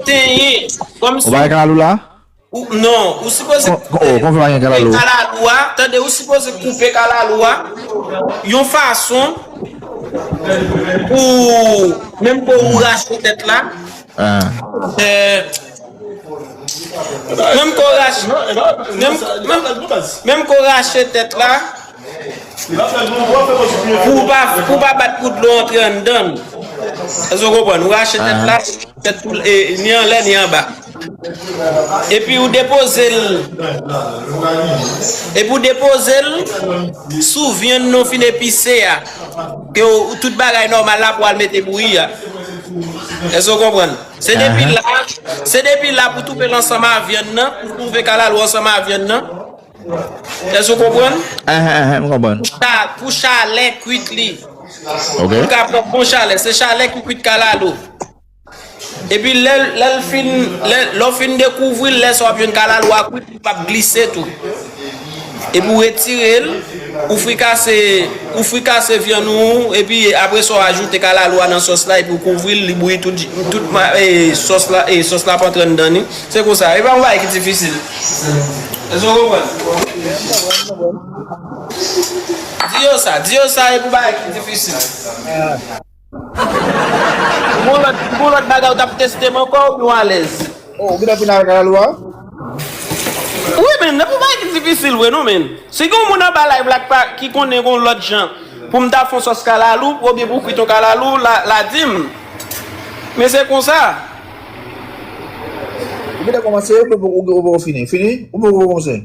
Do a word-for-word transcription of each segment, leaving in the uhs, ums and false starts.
tenyen. Kòmsi ou pa gen kalalou la? Ou, non, ou sipoze koupe kalalou a, tande, ou sipoze koupe kalalou a yon fason pou menm ke ou rache tèt la. Ah. Eh, menm ke ou rache, menm, menm, menm ke ou rache tèt la, pou pa, pou pa bat pou dlo antre anndan. Èske w konprann? Ou rache tèt la, tèt tou, e, ni anlè, ni anba. Epi ou depoze l. Epi ou depoze l sou vyann nan w fin epise a. Ke w, tout bagay nòmal la pou al mete bouyi a. Èske w konprann? Se depi la, se depi la pou toufe l ansanm a vyann nan, pou toufe kalalou ansanm a vyann nan. Èske w konprann? Enhen, enhen, m konprann. Pou cha-, pou chalè kwit li. Ok. Ou ka pran bon chalè, se chalè ki kwit kalalou. Epi lè, lè l fin, lè, lè w fin dekouvri l, lè sa w ap jwenn kalalou a kwit, li p ap glise tou. Epi w retire l, ou frikase, ou frikase vyann ou, epi apre sa w ajoute kalalou a nan sòs la, epi w kouvri l, li bouyi tout, tout ma-, e, sòs la, e, sòs la ap antre anndan li. Se konsa, e pa yon bagay ki difisil. Èske w konprann? Di yo sa, di yo sa, e pou bagay ki difisil. Ou gon lòt, ou gon lòt bagay ou t ap teste m ankò oubyen w alèz? Oh, ou gentan fini avèk kalalou a? Wi, men, nan pou bagay ki difisil vre, non, men. Si gen yon moun anba live la ki pa, ki konnen gon lòt jan pou m ta fè yon sòs kalalou, oubyen pou kwit yon kalalou, la, la di m. Men se konsa. Ou gentan kòmanse, ou poko, ou poko fini? Fini? Ou poko kòmanse?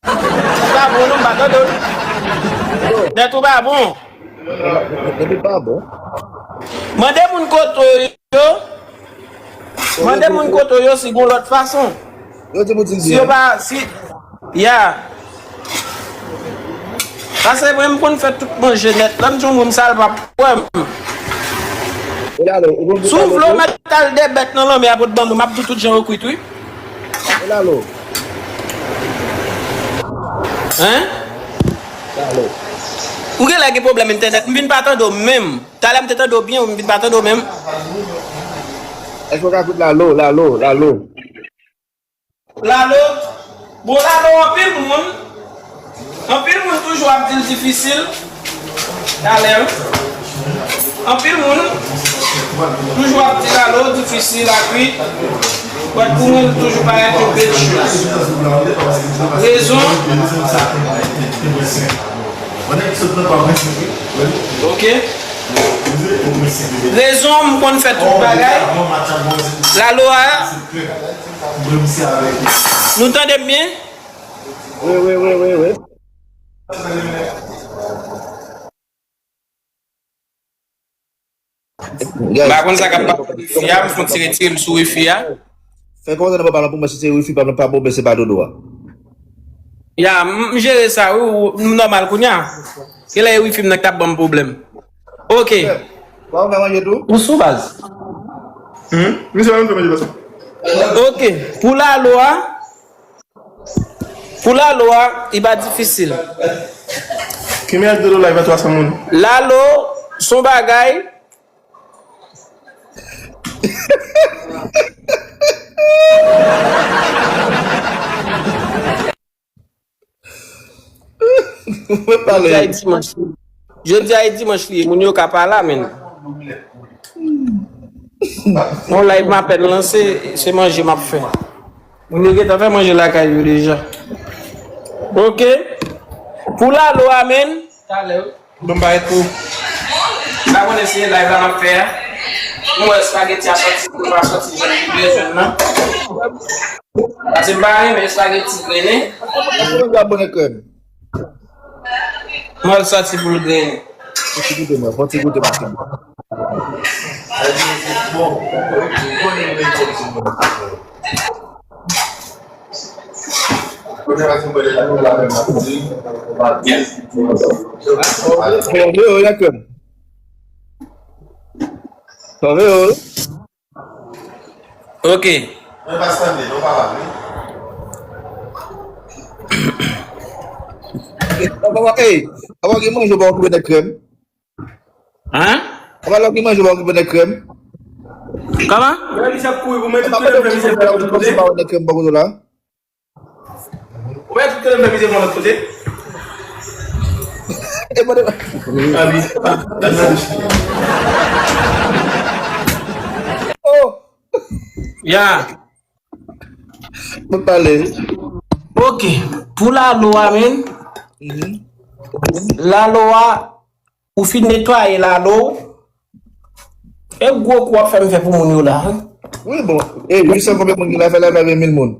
Sa bon, non, m pa tande w. Nèt ou pa bon. Nèt ou pa bon. Mande moun kote w yo. Mande moun kote w yo si gon lòt fason. Yo di pou di si yo pa, si, ya. Paske mwen, m konn fè tout manje nèt. Lè m di yon moun sa, l p ap kwè m. Si w vle w mèt al de bèt nan lanmè a pou t ban mwen, m ap di w tout jan yo kwit, wi. Lalo. Hein? Lalo. Ou genlè gen pwoblèm entènèt. M vin pa tande w menm. Talè m te tande w byen, m vin pa tande w menm. Èske w ka koute Lalo, Lalo, Lalo? Lalo, bon, Lalo, anpil moun, anpil moun toujou ap di l difisil. Talè, wi. Anpil moun toujou ap di Lalo difisil a kwit. But pou mwen, li toujou parèt yon bèl choz. Rezon. Ok. Rezon, m konn fè tout bagay. Lalo a. Nou tande m byen? Wi, wi, wi, wi, wi. M pa konn sa k ap pase wifi a, m fon ti retire m sou wifi a. Fè kòmantè nan pa pale pou mwen si se wifi pa, pa bon, men se pa dodo a. Ya, m, m jere sa, wi, wi, m nòmal kounye a. Genlè e wifi m nan k t ap ban m pwoblèm. Ok. Bon, mwen manje tou. Ou sou baz? Hmm? Misye pa menm fè manje la. Ok. Pou Lalo a, pou Lalo a, li pa difisil. Ki mèt de do live a twa san moun? Lalo, son bagay. Mwen pale. Jodi a e dimanch li ye. Jodi a e dimanch li ye. Moun yo ka pa la, menn. Yon live m apèn lanse, se manje m ap fè. Moun yo gentan fè manje lakay yo deja. Ok. Pou Lalo a, menn. Talè. Bon, m pa ret pou. M pa konnen si se live la m ap fè a. M wè espageti a sòti, pou pa sòti jan li dwe jwenn nan. Paske m pa renmen espageti grennen. Mwen abone krèm. Mwen sòti pou l grennen. Fò ti goute mwen, fò ti goute mwen. Sove yo, Yakèm. Sove yo. Ok. Papa, ey, papa gen manje ou pa koupe nèg krèm. Hein? Alò ki manje w pa okipe nèg krèm. Kòman? Lè misye ap kouri pou mwen, tout kote m fè misye fè yon kote. Ou pa wè nèg krèm bò kote w la? Ou wè tout kote m fè misye fè yon lòt kote? E mande. Abi. Oh! Ya. Mwen pale. Ok. Pou lalo a, men. Lalo a, ou fin netwaye lalo. E gwo kou w ap fè m fè pou moun yo la, wi. Wi, bon. E, wi, se konbyen moun ki la fè la, ven mil moun.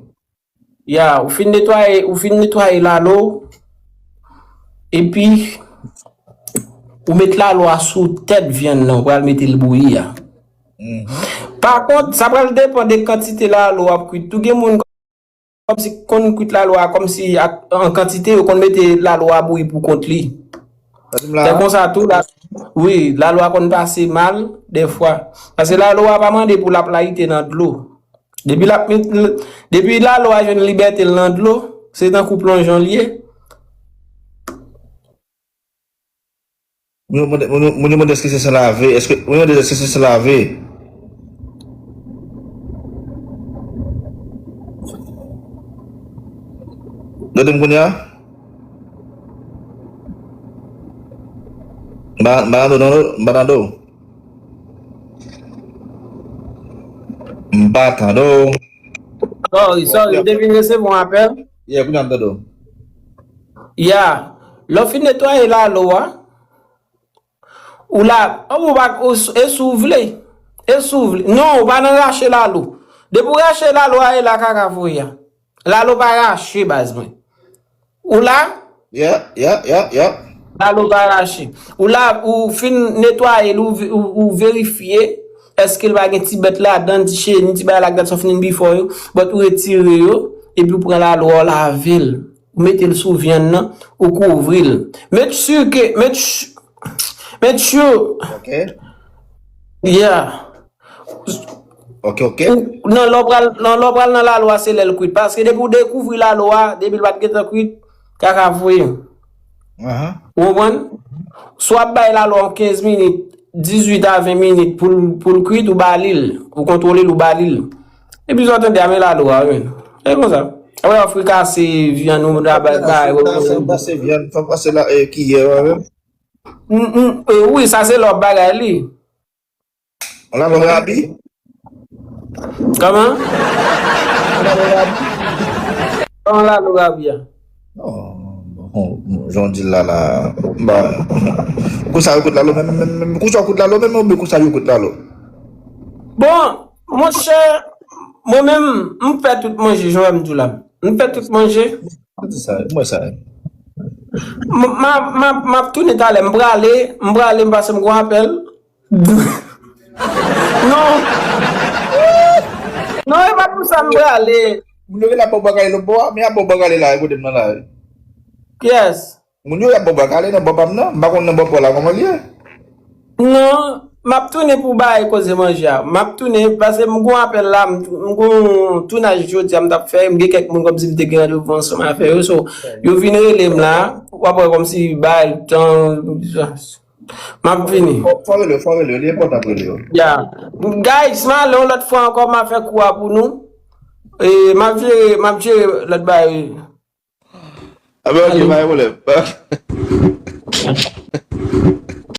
Ya, ou fin netwaye, ou fin netwaye lalo. Epi, ou met lalo a sou tèt vyann nan, ou pral mete l bouyi a. Pa kont, sa pral depann de kantite lalo w ap kwit. Tou gen moun kòmsi konn kwit lalo a, kòmsi ak, an kantite, yo konn mete lalo a bouyi pou kont li. Sa di m la. Se konsa tou, la, wi, lalo a konn pase mal, dèfwa. Paske lalo a pa mande pou l ap layite nan dlo. Depi l ap met, depi lalo a jwenn libète l nan dlo, se tankou plonjon l ye. Moun yo mande, moun yo, moun yo mande èske se san lave, èske, moun yo mande èske se san lave. Gade m kounye a. M pa, m pa tande w non, m pa tande w. M pa tande w. Sorry, sorry, m te vin resevwa yon apèl. Yeah, kounye a m tande w. Ya, lè w fin netwaye lalo a, ou la, ou pa, ou, e si w vle, e si w vle. Non, ou pa nan rache lalo. Depi w rache lalo a, e la kaka voye a. Lalo pa rache, baz mwen. Ou la? Yeah, yeah, yeah, yeah. Lalo pa rache. Ou la, ou fin netwaye l, ou, ve- ou, ou verifye èske l pa gen ti bèt ladan, ti cheni, ti bagay ladan, sa w fin before yo, but ou retire yo, epi ou pran lalo a, ou lave l. Ou mete l sou vyann nan, ou kouvri l. Make sure ke, make su- make sure. Ok. Yeah. Ok, ok. Ou, nan lè w pral, nan lè w pral nan lalo a, se lè l kwit. Paske depi w dekouvri lalo a, depi l pa t gentan kwit, kaka voye. Ou konprann? Si w ap bay lalo a yon kenz minit, dizuit a ven minit pou l, pou l kwit, ou ba li l. Ou kontwole l, ou ba li l. Epi sa w tande a, men lalo a, wi. E konsa. Apre w frikase vyann ou, la bay, bay, frikase vyann, fò pase la, e, kiyè, wi. Mm, mm, e, wi, sa se lòt bagay li. Lalo rabi? Kòman? Lalo rabi? Kòman lalo rabi a? Non, bon, jan w di l la, la, ba, kou sa yo kout lalo menm, menm, menm, kou sa yo kout lalo menm, oubyen kou sa yo kout lalo? Bon, monchè, mwen menm, m fè tout manje, jan w wè m di w la. M fè tout manje. Di sa, mwen sa. M, m, m, m ap tounen talè, m prale, m prale, m pase m gon apèl. Non. Non, e pa pou sa m prale. Moun yo genlè ap ba w bò kale lòt bò a, men y ap ba w bò kale la, kote m nan la. Kiyès? Moun yo y ap ba w bò kale nan bò pa m nan, m pa konn nan bò pa w la kòman l ye. Non, m ap tounen pou bay koze manje a. M ap tounen, paske m gon apèl la, m, m gon tounaj jodi a m t ap fè, m gen kèk moun kòmsi m te gen randevou ansanm avè yo, so, yo vin rele m la, w ap wè kòmsi bay tan, M ap vini. Fò, fò rele yo, fò rele yo, li enpòtan pou rele yo. Ya. Guys, m ale yon lòt fwa ankò, m a fè kou a pou nou. E, m ap jere, m ap jere lòt bagay. A ben, ok, pa gen pwoblèm.